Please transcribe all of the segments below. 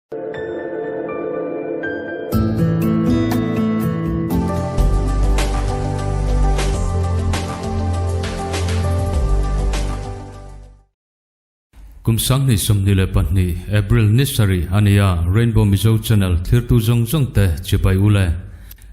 Kum 2022 April ni sarih a ni a, Rainbow Mizo Channel thlirtu zawng zawng te chibai u le.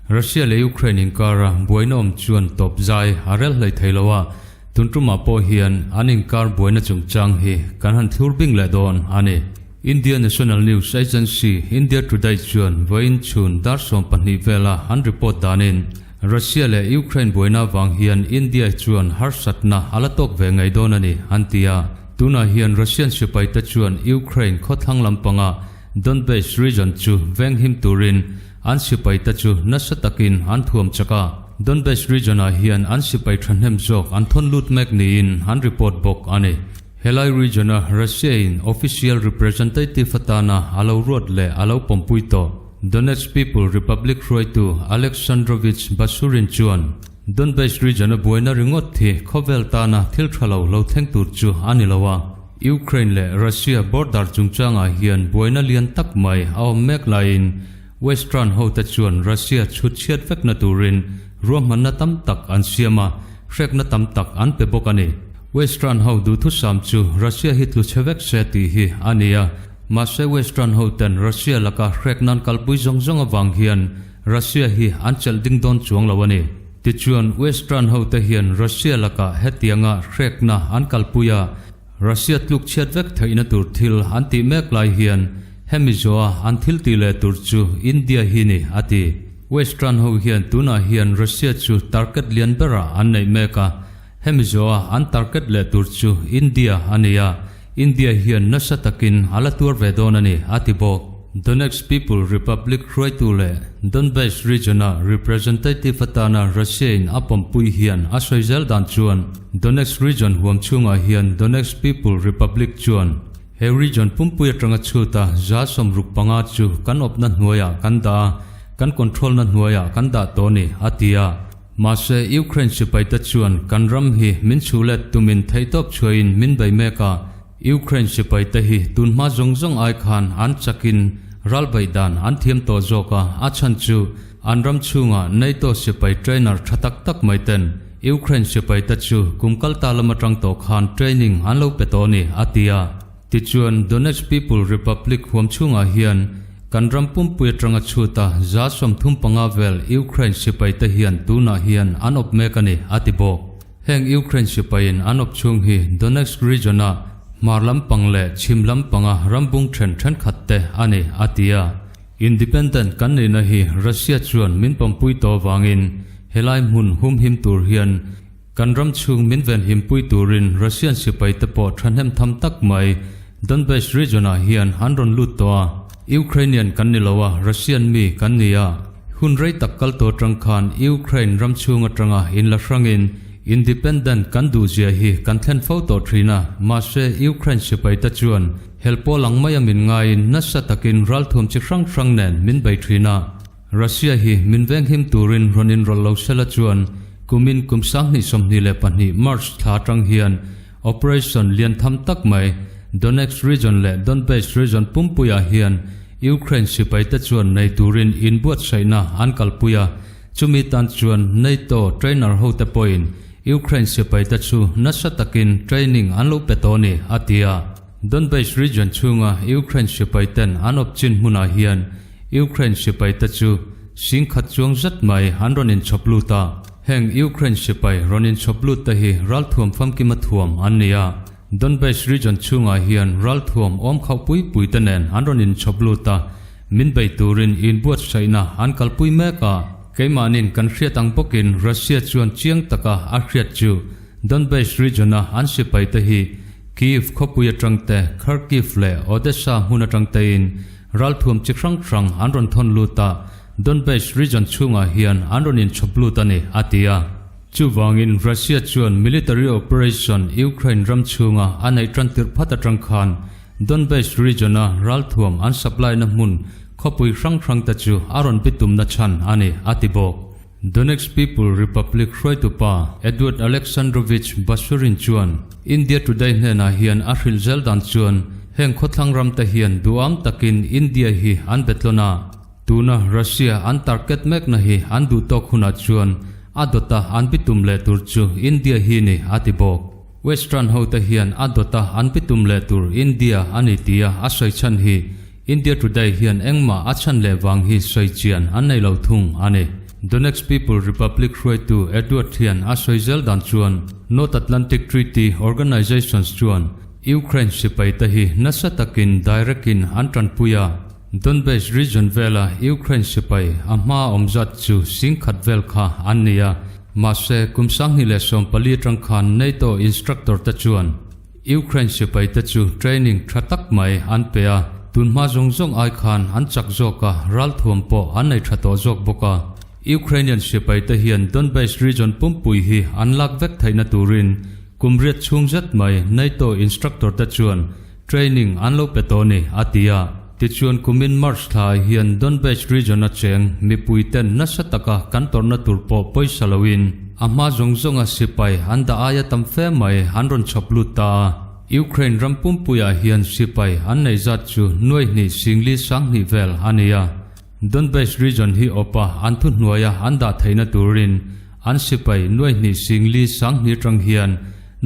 Russia leh Ukraine inkara buaina awm chuan tawp zai a rel hlei thei lo a, tun tumah pawh hian an inkar buaina chungchang hi kan han thlur bing leh dawn a ni. India National News Agency, India Today chuan vawiin chhun dar 12 vela an report danin Russia leh Ukraine buaina avang hian India chuan harsatna a la tawk ve ngei dawn a ni, an ti a. Tunah hian Russian sipaite chuan Ukraine khawthlang lampanga Donbass region chu venghim turin an sipaite chu nasa takin an thuam chak a. Donbass region-ah hian an sipai thahnem zawk an thawn lut mek niin an report bawk a ni. Helai region-a Russia-in official representative atana a lo ruat leh a lo pawmpui tawh Donetsk People Republic hruaitu Aleksandrovich Basurin chuan Donbass region-a buaina ringawt hi khawvel tana thil tha lo lo thleng tur chu a ni lo a, Ukraine leh Russia border chungchangah hian buaina lian tak mai a awm mek laiin Western hote chuan Russia chhut chhiat vekna turin ruahmanna tam tak an siam a, hrekna tam tak an pe bawk a ni. Western ho duhthusam chu Russia hi tlu chhe vek se tih hi a ni a, mahse Western ho ten Russia laka hrek nan kalpui zawng zawng avang hian Russia hi an chelh ding dawn chuang lo a ni. Tichuan Western ho te hian Russia laka hetianga hrekna an kalpui a, Russia tluk chhiat vek theihna tur thil an tih mek lai hian hemi zawha an thil tih leh tur chu India hi ni a ti. Western ho hian tunah hian Russia chu target lian berah an neih mek a, Hemi zawha an target leh tur chu India a ni a, India hian nasa takin a la tuar ve dawn a ni, a ti bawk. Donetsk People Republic hruaitu leh Donbass region-a representative atana Russia-in a pawmpui hian a sawi zel dan chuan Donetsk region huam chhungah hian Donetsk People Republic chuan he region pumpui atanga chhuta 65 chu kan awpna hnuaiah kan dah a, kan control-na hnuaiah kan dah tawh a ni, a ti a. Mahse, Ukraine sipaite chuan kan ram hi min chhuhlet tumin theihtawp chhuahin min bei mek a, Ukraine sipaite hi tunhma zawng zawng ai khan an chakin ral beih dan an thiam tawh zawk a, a chhan chu an ram chhungah NATO sipai trainer tha tak tak mai ten Ukraine sipaite chu kum kal ta lam atang tawh khan training an lo pe tawh a ni, a ti a. Tichuan, Donetsk People Republic huam chhungah hian kan ram pumpui atanga chhuta 35 vel Ukraine sipaite hian tunah hian an awp mek a ni, a ti bawk. Heng Ukraine sipaiin an awp chhung hi Donetsk region-a hmar lampang leh chhim lampanga rambung then thenkhat te a ni, a ti a. Independent kan nihna hi Russia chuan min pawmpui tawh avangin helai hmun humhim tur hian Kan ram chhung min venhim pui turin Russian sipai te pawh thahnem tham tak mai Donbass region ah hian an rawn lut tawh a. Ukrainian kan ni lo a, Russian mi kan ni a. Hun rei tak kal tawh atang khan Ukraine ram chhung atanga inla hrangin independent kan duh zia hi kan thlen fo tawh thin a, mahse Ukraine sipai te chuan hel pawl ang maia min ngaiin nasa takin ralthuam chi hrang hrang nen min bei thin a. Russia hi min venghim turin rawn inrawlh lo sela chuan kumin kum 2022 March thla atang hian operation lian tham tak mai Donetsk region leh Donbass region pumpuiah hian Ukraine sipaite chuan nei turin inbuatsaihna an kalpui a, chumi tan chuan NATO trainer hote pawhin Ukraine sipaite chu nasa takin training an lo pe tawh a ni, a ti a. Donbass region chhunga Ukraine sipaiten an awp chin hmunah hian Ukraine sipaite chu singkhat chuang zet mai an rawn inchhawp lut a. Heng Ukraine sipai rawn inchhawp lut te hi ralthuam famkima thuam an ni a. Donbass region chhungah hian ralthuam awm khauh pui pui te nen an rawn inchhawp lut a, min bei turin inbuatsaihna an kalpui mek a. Keimahnin kan hriat ang bawkin Russia chuan chiang taka a hriat chu Donbass region-a an sipaite hi Kyiv khawpui atang te, Kharkiv leh Odessa hmun atang tein Ralthuam chi hrang hrang an rawn thawn lut a, Donbass region chhungah hian an rawn inchhawp lut a ni, a ti a. Chuvangin Russia chuan military operation Ukraine ram chhunga a neih tan tirh phat atang khan Donbass region-a ralthuam an supply-na hmun khawpui hrang hrang te chu a rawn bitumna chhan a ni, a ti bawk. Donetsk People Republic hruaitupa Eduard Alexandrovich Basurin chuan India Today hnenah hian a hrilh zel dan chuan. Heng khawthlang ram te hian duham takin India hi an betlawn a, tuna Russia an target mekna hi an duh tawk hunah chuan a dawta an bitum leh tur chu India hi ni a ti bawk. Western ho te hian a dawta an bitum leh tur India a ni tia a sawi chhan hi India Today hian engmah a chhan leh vang hi sawi chian an nei lo thung a ni. Donetsk People Republic hruaitu Edward hian a sawi zel dan chuan North Atlantic Treaty Organizations chuan Ukraine sipai te hi nasa takin direct in an tanpui a, Donbass region vela Ukraine sipai a hma awm zat chu singkhat vel kha an ni a, mahse kum 2014 atang khan NATO instructor te chuan Ukraine sipai te chu training tha tak mai an pe a, tunhma zawng zawng ai khan an chak zawk a, ralthuam pawh an nei tha tawh zawk bawk a. Ukrainian sipai te hian Donbass region pumpui hi an lak vek theihna turin kum riat chhung zet mai NATO instructor te chuan training an lo pe tawh ni, a ti a. Tichuan kumin March thla ah hian Donbass region a cheng mipui ten nasa taka kan tawrhna tur pawh pawisa loin a hma zawng zawnga sipai an dah aia tam fe mai an rawn chhawp lut ta a. Ukraine ram pumpuiah hian sipai an nei zat chu nuai hnih singli sanghnih vel a ni a. Donbass region hi awpa an thuhnuaia an dah theihna turin an sipai nuai hnih singli sanghnih atang hian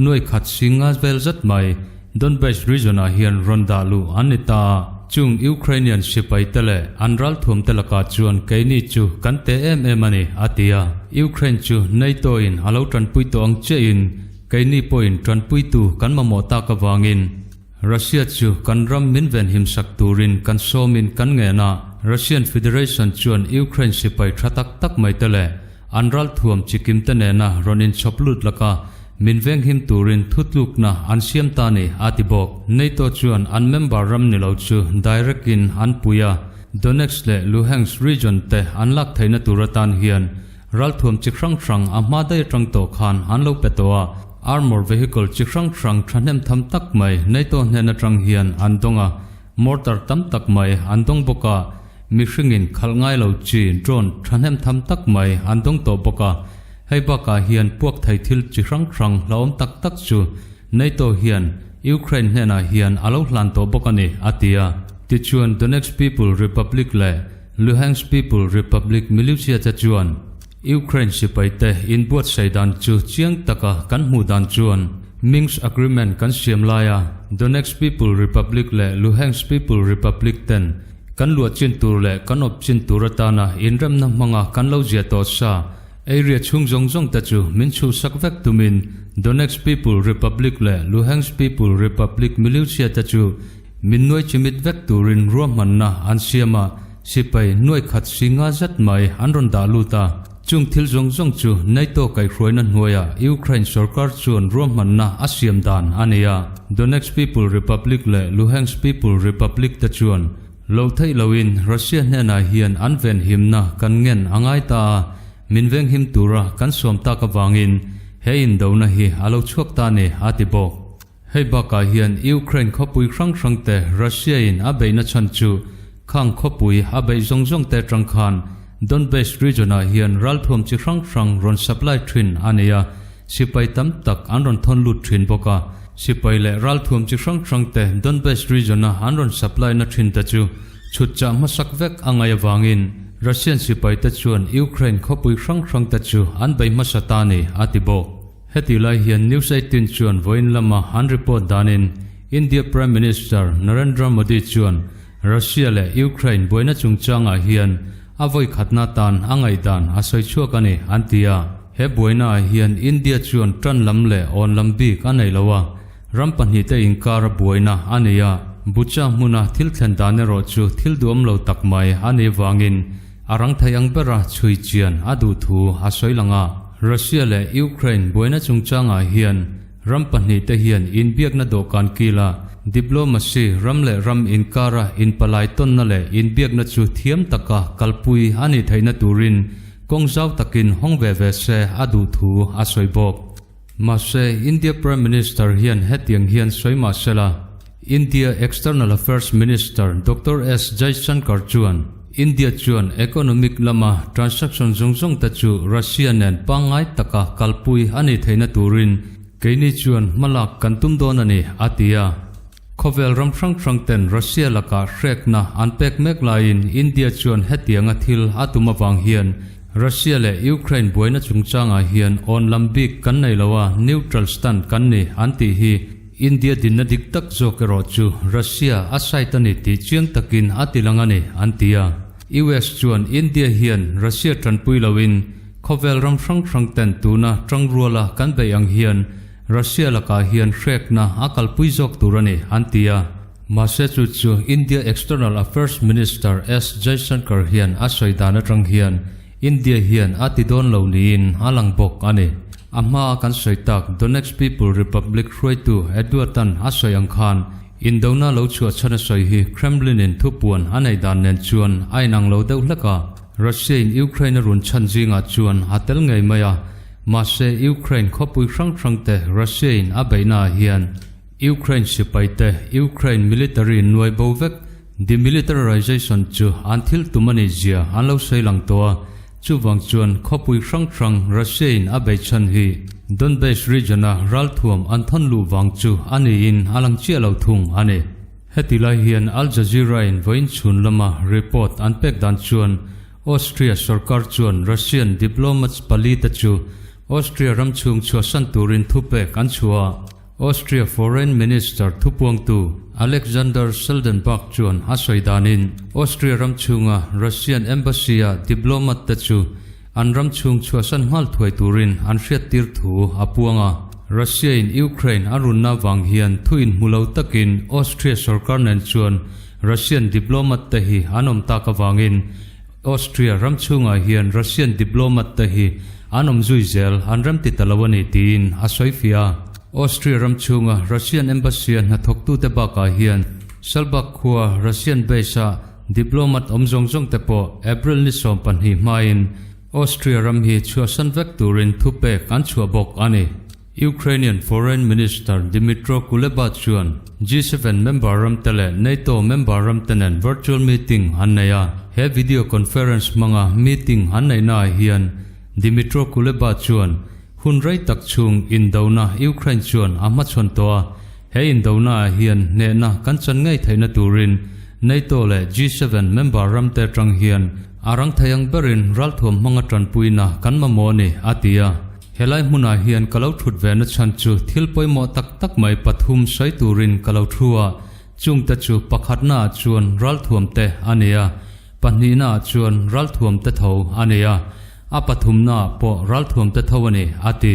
nuai khat singa vel zat mai Donbass region-ah hian rawn dah luh an ni ta a. Chung Ukrainian sipai te leh an ralthuam te lakah chuan keini chu kan te em em a ni, a ti a. Ukraine chu NATO-in a lo tanpui tawh ang chiahin keini pawhin tanpuitu kan mamawh tak avangin Russia chu kan ram min venhim sak turin kan sawmin kan ngen a. Russian Federation chuan Ukraine sipai tha tak tak mai te leh An ralthuam chikim te nena rawn inchhawp lut laka min venghim turin thutlukna an siam ta ni, a ti bawk. NATO chuan an member ram ni lo chu direct in an pui a, Donetsk leh Luhansk region te an lak theihna tur atan hian ralthuam chi hrang hrang a hma daih atang tawh khan an lo pe tawh a, armour vehicle chi hrang hrang thahnem tham tak mai NATO hnen atang hian an dawng a, mortar tam tak mai an dawng bawk a. Mihringin khalh ngai lo chi drone thahnem tham tak mai an dawng tawh bawk a, hei bakah hian puak thei thil chi hrang hrang hlauhawm tak tak chu NATO hian Ukraine hnenah hian a lo hlan tawh bawk a ni, a ti a. Tichuan Donetsk People Republic leh Luhansk People Republic militia te chuan Ukraine sipaite inbuatsaih dan chu chiang taka kan hmuh dan chuan Minsk Agreement kan siam laia Donetsk People Republic leh Luhansk People Republic ten Kan luah chin tur leh kan awp chin tur atana inremna hmanga kan lo zia tawh sa area chhung zawng zawng te chu min chhuhsak vek tumin Donetsk People Republic leh Luhansk People Republic militia te chu min nuai chimit vek turin ruahmanna an siam a, sipai nuai khat si nga zet mai an rawn dah lut a. Chung thil zawng zawng chu NATO kaihhruaina hnuaiah Ukraine sorkar chuan ruahmanna a siam dan a ni a. Donetsk People Republic leh Luhansk People Republic te chuan lo theih loin Russia hnenah hian an venhimna kan ngen a ngai ta a, min venghim tura kan suam tak avangin he indona hi a lo chhuak ta ni, a ti bawk. Hei bakah hian Ukraine khawpui hrang hrang te Russia in a beihna chhan chu khang khawpui a beih zawng zawng te atang khan Donbass region ah hian ralthuam chi hrang hrang rawn supply thin a nei a, sipai tam tak an rawn thawn lut thin bawk a. Sipai leh ralthuam chi hrang hrang te Donbass region a an rawn supply na thin te chu chhut chah hmasak vek a ngaih avangin Russian sipai te chuan Ukraine khawpui hrang hrang te chu an bei hmasa ta ni, a ti bawk. Heti lai hian News 18 chuan vawiin lama an report danin India Prime Minister Narendra Modi chuan Russia leh Ukraine buaina chungchangah hian a vawi khatna tan a ngaihdan a sawi chhuak a ni an ti a. He buainaah hian India chuan tan lam leh awn lam bik a nei lo a, ram pahnihte inkara buaina a nei a, Bucha hmuna thil thlen dan erawh chu thil duhawm lo tak mai a nih vangin A rang thei ang bera chhui chian a duh thu a sawi lang a. Russia leh Ukraine buaina chungchangah hian ram pahnihte hian inbiakna dawhkan kila diplomacy ram leh ram inkara inpalai tawnna leh inbiakna chu thiam taka kalpui a nih theihna turin kawng zau takin hawng ve ve se a duh thu a sawi bawk. Mahse, India Prime Minister hian hetiang hian sawi mah sela, India External Affairs Minister Doctor S Jaishankar chuan India chuan economic lama transaction zawng zawng te chu Russia nen pangngai taka kalpui a nih theihna turin keini chuan hmalak kan tum dawn a ni, a ti a. Khawvel ram hrang hrang ten Russia lakah hrekna an pek mek laiin India chuan hetianga thil a tum avang hian Russia leh Ukraine buaina chungchangah hian awn lam bik kan nei lo a, neutral stand kan ni an tih hi India dinna dik tak zawk erawh chu Russia a side a ni tih chiang takin a ti lang a ni an ti a. US chuan India hian Russia tanpui loin khawvel ram hrang hrang ten tuna tangruala kan beih ang hian Russia lakah hian hrekna a kalpui zawk tur a ni, an ti a. Mahse chu chu India External Affairs Minister S Jaishankar hian a sawi dan atang hian India hian a ti dawn lo niin a lang bawk a ni. A hmaa kan sawi tak Donetsk People Republic hruaitu Edward-a'n a sawi ang khan indona lo chhuah chhan a sawi hi Kremlin-in thupuan a neih dan nen chuan a inang lo deuh hlek a. Russia-in Ukraine a run chhan zingah chuan a tel ngei mai a, mahse Ukraine khawpui hrang hrangte Russia-in a beihnaah hian Ukraine sipaite Ukraine military nuai bo vek demilitarization chu an thil tum a nih zia an lo sawi lang tawh a, chuvang chuan khawpui hrang hrang Russia-in a beih chhan hi Donbass region-a ralthuam an thawn luh vang chu a niin a lang chiah lo thung a ni. Heti lai hian Al Jazeera-in vawiin chhun lama report an pek dan chuan Austria sorkar chuan Russian diplomats palite chu Austria ram chhung chhuahsan turin thupek an chhuah a. Austria Foreign Minister thupuangtu Alexander Schallenberg chuan a sawi danin Austria ram chhunga Russian embassy-a diplomat te chu An ram chhung chhuahsan nghal thuai turin an hriattir thu a puang a. Russia-in Ukraine a runna vang hian thu inhmu lo takin Austria sorkar nen chuan Russian diplomat te hi an awm tak avangin Austria ram chhungah hian Russian diplomat te hi an awm zui zel an remti ta lo a ni tiin a sawi fiah a. Austria ram chhunga Russian embassy-a hnathawktute bakah hian Salbach khua Russian base-a Diplomat awm zawng zawng te pawh April ni 12 hmain Austria ram hi chhuahsan vek turin thupek an chhuah bawk a ni. Ukrainian Foreign Minister Dmytro Kuleba chuan G7 member ram te leh NATO member ram te nen virtual meeting an nei a. He video conference hmanga meeting an neihnaah hian Dmytro Kuleba chuan hun rei tak chhung indona Ukraine chuan a hmachhawn tawh a, He indonaah hian hnehna kan chan ngei theihna turin NATO leh G7 member ramte atang hian a rang thei ang berin ralthuam hmanga tanpuina kan mamawh a ni, a ti a. Helai hmunah hian ka lo thut ve na chhan chu thil pawimawh tak tak mai pathum sawi turin ka lo thu a, chungte chu pakhatnaah chuan ralthuamte a ni a, pahnihnaah chuan ralthuamte tho a ni a, a pathumnaah pawh ralthuamte tho a ni, a ti.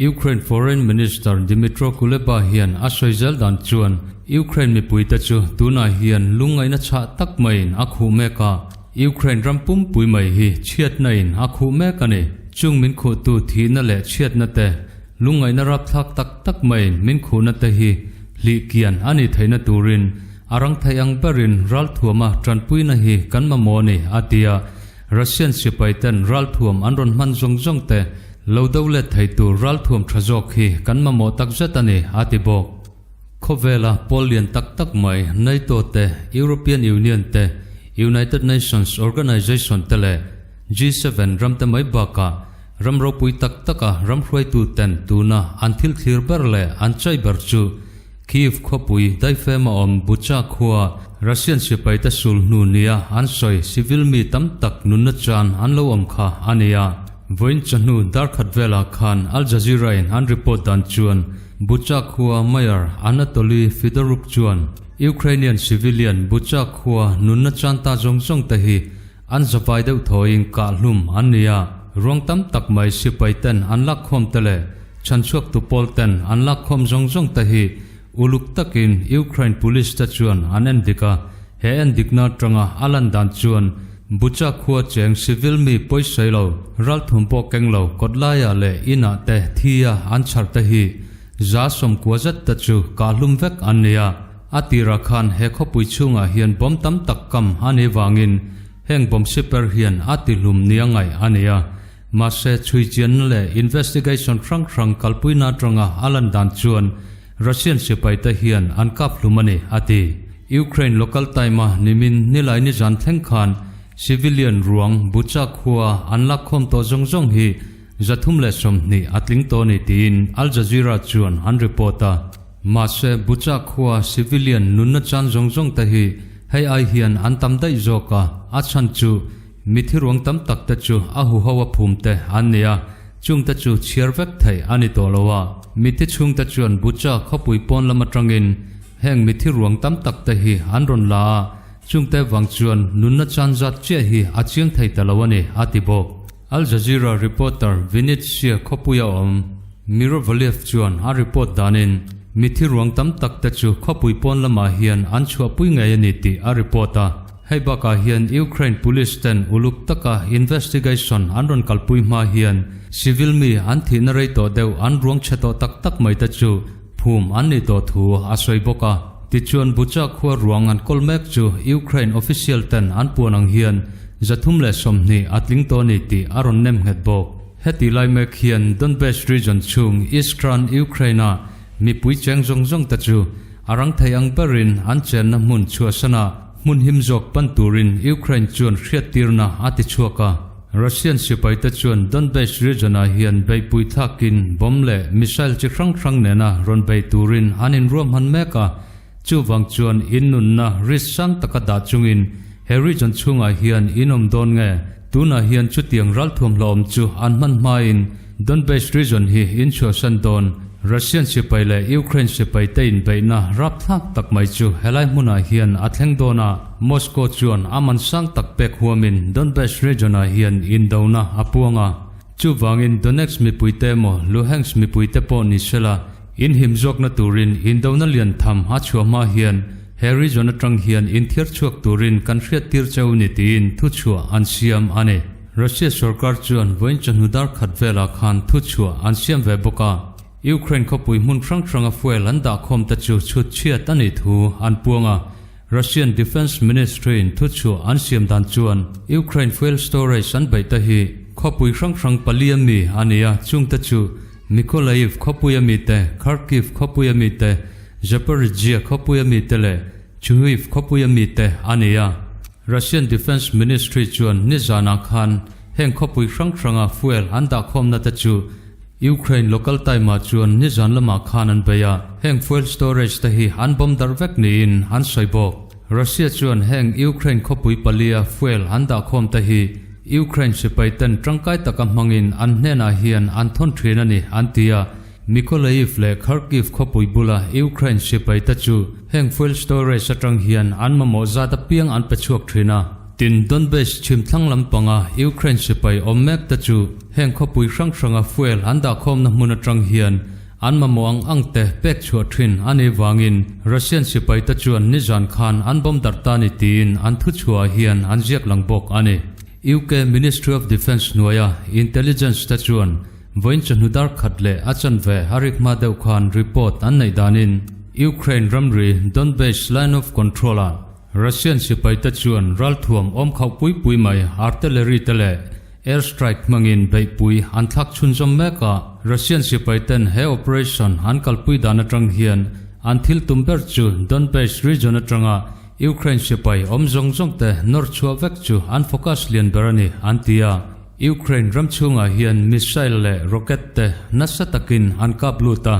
Ukraine Foreign Minister Dmytro Kuleba hian a sawi zel dan chuan Ukraine mipuite chu tunah hian lungngaihna chhah tak maiin a khuh mek a, Ukraine ram pumpui mai hi chhiatna in a khuh mek a ni. Chung min khuhtu thihna leh chhiatna te, lungngaihna rapthlak tak tak maiin min khuhna te hi hlih kian a nih theihna turin a rang theih ang berin ralthuama tanpuina hi kan mamawh a ni, a ti a. Russian sipai ten ralthuam an rawn hman zawng zawng te lo do let thei tur ralthuam tha zawk hi kan mamawh tak zet a ni, a ti bawk. Khawvela pawl lian tak tak mai NATO te, European Union te, United Nations Organization te leh G7 ram te mai bakah ram ropui tak taka ram hruaitu ten tuna an thil thlir ber leh an chai ber chu Kyiv khawpui daifema awm Bucha khua Russian sipaite sul hnu nia an sawi civil mi tam tak nunna chan an lo awm kha a ni a. Vawiin chawhnu darkhat velah khan Al Jazeera in an report dan chuan Bucha khua Mayor Anatoly Fedoruk chuan Ukrainian civilian Bucha khua nunna chan ta zawng zawng te hi an zavai deuh thawiin kahhlum an ni a, ruang tam tak mai sipai ten an lakkhawm te leh Chhanchhuaktu pawl ten an lakkhawm zawng zawng te hi uluk takin Ukraine police te chuan an en dik a, he en dikna atanga a lan dan chuan Bucha khua cheng civil mi pawisawi lo, ralthum pawh keng lo kawtlaiah leh inah te thia an chhar te hi 190 zet te chu kahhlum vek an ni a. A tirah khan he khawpui chhungah hian bomb tam tak kam a nih vangin heng bomb siper hian a tihlum nia ngaih a ni a. Mahse, chhuichianna leh investigation hrang hrang kalpuina atanga a lan dan chuan Russian sipaite hian an kap hlum a ni, a ti. Ukraine local time-a nimin nilai nizan thleng khan civilian ruang Bucha khua an lakkhawm tawh zawng zawng hi 320 a tling tawh a ni tiin Al Jazeera chuan an report a. Mahse, Bucha khua civilian nunna chan zawng zawng te hi hei ai hian an tam daih zawk a, a chhan chu mithi ruang tam tak te chu a huho a phum te an ni a, chung te chu chhiar vek theih a ni tawh lo a. Mithi chhung te chuan Bucha khawpui pawn lam atangin heng mithi ruang tam tak te hi an rawn la a, Chungte vang chuan nunna chan zat chiah hi a chiang thei ta lo a ni, a ti bawk. Al Jazeera reporter Vinnytsia khawpuia awm Miro Valiev chuan a report danin mithi ruang tam tak te chu khawpui pawn lamah hian an chhuahpui ngei a ni tih a report a. Hei bakah hian Ukraine police ten uluk taka investigation an rawn kalpui hma hian civil mi an thihna rei tawh deuh an ruang chhe tawh tak tak mai te chu Phum an nih tawh thu a sawi bawk a. Tichuan Bucha khua ruang an kawl mek chu Ukraine official ten an puan ang hian 320 a tling tawh a ni tih a rawn nem nghet bawk. Heti lai mek hian Donbass region chhung Eastern Ukraine-a mipui cheng zawng zawng te chu a rang thei ang berin an chenna hmun chhuahsana hmun him zawk pan turin Ukraine chuan hriattirna a ti chhuak a. Russian sipaite chuan Donbass region-ah hian beihpui thlakin bomb leh missile chi hrang hrang nena rawn bei turin an inruahman mek a, chuvang chuan in nunna risk sang taka dah chungin he region chhungah hian in awm dawn nge? Tunah hian chutiang ralthuam hlauhawm chu an hman hmain Donbass region hi in chhuahsan dawn. Russian sipai leh Ukraine sipaite inbeihna rapthlak tak mai chu helai hmunah hian a thleng dawn a. Moscow chuan a man sang tak pek huamin Donbass region-ah hian indona a puang a. Chuvangin Donetsk mipuite emaw Luhansk mipuite pawh ni sela, inhim zawkna turin indona lian tham a chhuah hma hian he region atang hian inthiar chhuak turin kan hriattir cheu ni tiin thuchhuah an siam a ni. Russia sorkar chuan vawiin chawhnu dar khat velah khan thuchhuah an siam ve bawk a. Ukraine khawpui hmun hrang hranga fuel an dahkhawm te chu chhut chhiat a nih thu an puang a. Russian Defence Ministry-in thuchhuah an siam dan chuan Ukraine fuel storage an beih te hi khawpui hrang hrang pali a mi a ni a, chungte chu Mykolaiv khawpui a mi te, Kharkiv khawpui a mi te, Zaporizhzhia khawpui a mi te leh Chuhuiv khawpui a mi te a ni a. Russian Defence Ministry chuan nizanah khan heng khawpui hrang hranga fuel an dahkhawmna te chu Ukraine local time-ah chuan nizan lamah khan an bei a, heng fuel storage te hi an bomb darh vek niin an sawi bawk. Russia chuan heng Ukraine khawpui palia fuel an dahkhawm te hi Ukraine sipai ten tangkai taka hmangin an hnenah hian an thawn thin a ni an ti a, Mykolaiv leh Kharkiv khawpui bula Ukraine sipai te chu heng fuel storage atang hian an mamawh zat apiang an pe chhuak thin a. Tin, Donbass chhimthlang lampanga Ukraine sipai awm mek te chu heng khawpui hrang hranga fuel an dahkhawmna hmun atang hian an mamawh ang ang te pek chhuah thin a nih vangin Russian sipai te chuan nizan khan an bomb darh ta ni tiin an thuchhuah hian an ziak lang bawk a ni. UK Ministry of Defence hnuaia intelligence te chuan vawiin chawhnu dar khat leh a chanve a rik hma deuh khan report an neih danin Ukraine ramri Donbass line of control-ah Russian sipaite chuan ralthuam awm khauh pui pui mai artillery te leh air strike hmangin beihpui an thlak chhunzawm mek a. Russian sipaiten he operation an kalpui dan atang hian an thil tum ber chu Donbass region atanga Ukraine sipai awm zawng zawng te nawr chhuah vek chu an focus lian ber a ni an ti a. Ukraine ram chhungah hian missile leh rocket te nasa takin an kap lut a.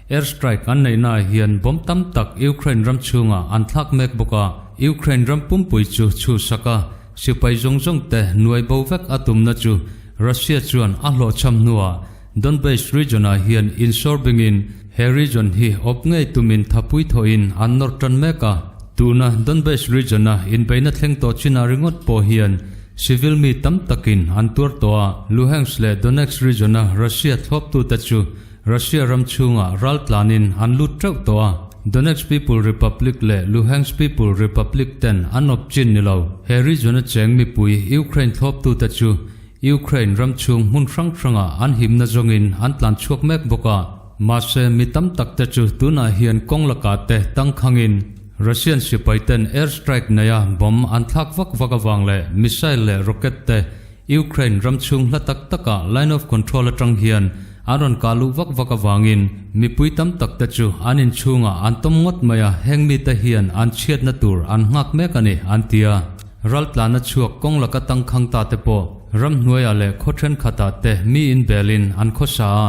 Air strike an neihnaah hian bomb tam tak Ukraine ram chhungah an thlak mek bawk a, Ukraine ram pumpui chu chhuhsak a, sipai zawng zawng te nuai bo vek a tumna chu Russia chuan a hlawhchham hnuah Donbass region-ah hian insawr bingin he region hi awp ngei tumin thapui thawhin an nawr tan mek a. Tuna Donbass region-a inbeihna thleng tawh chinah ringawt pawh hian civil mi tam takin an tuar tawh a, Luhansk leh Donetsk region-a Russia thlawptute chu Russia ram chhungah ral tlanin an lut teuh tawh a, Donetsk People Republic leh Luhansk People Republic ten an awp chin ni lo. He region-a cheng mipui Ukraine thlawptute chu Ukraine ram chhung hmun hrang hrangah an himna zawngin an tlan chhuak mek bawk a. Mahse, mi tam tak te chu tunah hian kawng lakah te tangkhangin Russian sipai ten air strike neia bomb an thlak vak vak avang leh missile leh rocket te Ukraine ram chhung hla tak takah line of control atang hian an rawn kah luh vak vak avangin mipui tam tak te chu an inchhungah an tawm ngawt mai a, heng mite hian an chhiatna tur an nghak mek a ni, an ti a. Raltlana chhuak kawng laka tangkhang ta te pawh ramhnuaiah leh khaw thenkhatah te mi inbelin an khawsa a.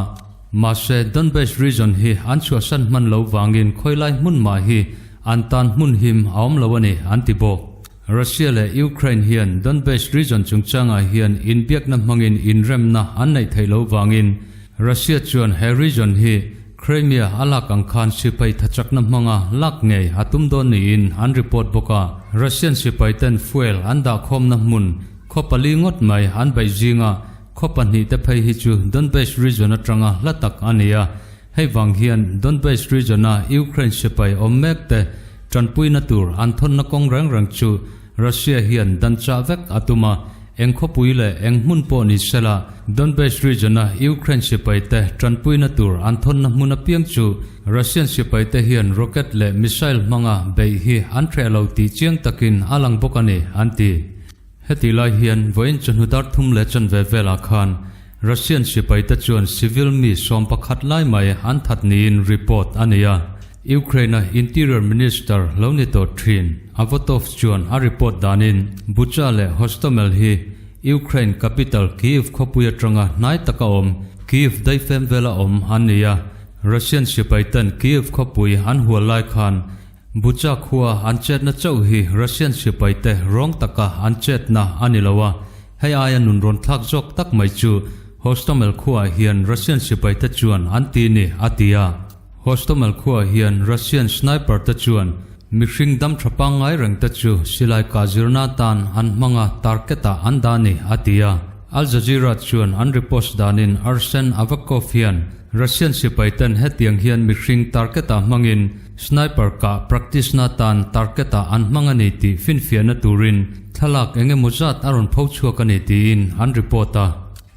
Mahse, Donbas region hi an chhuahsan hman lo vangin khawilai hmun mah hi an tan hmun him a awm lo a ni, an ti bawk. Russia leh Ukraine hian Donbas region chungchangah hian inbiakna hmangin inremna an neih theih loh vangin Russia chuan he region hi Crimea a lak ang khan sipai thachakna hmanga lak ngei a tum dawn niin an report bawk a. Russian sipaiten fuel an dahkhawmna hmun khaw pali ngawt mai an beih zinga khaw pahnihte phei hi chu Donbas region atanga hla tak a ni a. Hei vang hian Donbas region-a Ukraine sipai awm mek te tanpuina tur an thawnna kawng reng reng chu Russia hian dan chah vek a tum a, eng khawpui leh eng hmun pawh ni sela Donbas region-a Ukraine sipai te tanpuina tur an thawnna hmun apiang chu Russian sipai te hian rocket leh missile hmanga beih hi an hreh lo tih chiang takin a lang bawk a ni, an ti. Heti lai hian vawiin chawhnu dar thum leh chanve velah khan Russian sipaite chuan civil mi 11 lai mai an that niin report a nei a. Ukraine-a Interior Minister lo ni tawh thin Avatov chuan a report danin Bucha leh Hostomel hi Ukraine capital Kyiv khawpui atanga hnai taka awm Kyiv daifem vela awm an ni a. Russian sipaiten Kyiv khawpui an hual lai khan Bucha khua an chetna chauh hi Russian sipaite rawng taka an chetna a ni lo a, hei aia nun rawn thlak zawk tak mai chu Hostomel khuaah hian Russian sipaite chuan an ti ni, a ti a. Hostomel khuaah hian Russian sniper te chuan mihring dam tha pangngai reng te chu silai kah zirna atan an hmang a, target ah an dah ni, a ti a. Al Jazeera chuan an repost danin Arsen Avakov hian Russian sipaiten hetiang hian mihring target ah hmangin Sniper kah practice na tan target ah an hmang a ni tih finfiahna turin thlalak eng emaw zat a rawn pho chhuak a ni tiin an report a.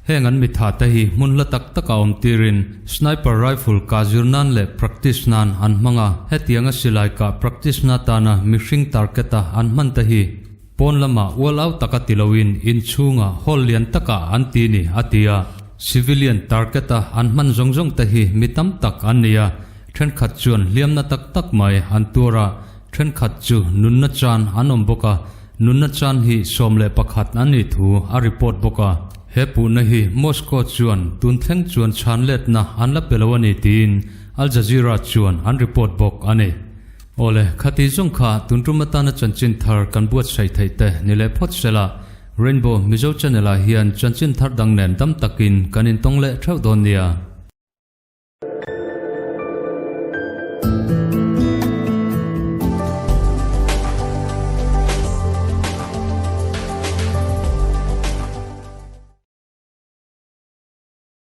Heng an mitha te hi hmun hla tak taka awm tirin sniper rifle kah zir nan leh practice nan an hmang a, hetianga silai kah practice na tana mihring target a an hman te hi Pawn lamah ual au taka ti loin inchhunga hall lian takah an ti ni, a ti a. Civilian target-a an hman zawng zawng te hi mi tam tak an ni a, thenkhat chuan hliamna tak tak mai an tuar a, thenkhat chu nunna chan an awm bawk a, nunna chan hi 11 an nih thu a report bawk a. He puhna hi Moscow chuan tun thleng chuan chhan letna an la pe lo a ni tiin Al Jazeera chuan an report bawk a ni. Awle, khati zawng kha tun tum atana chanchin thar kan buatsaih theih te ni leh phawt sela, Rainbow Mizo Channel ah hian chanchin thar dang nen dam takin kan intawng leh theuh dawn nia.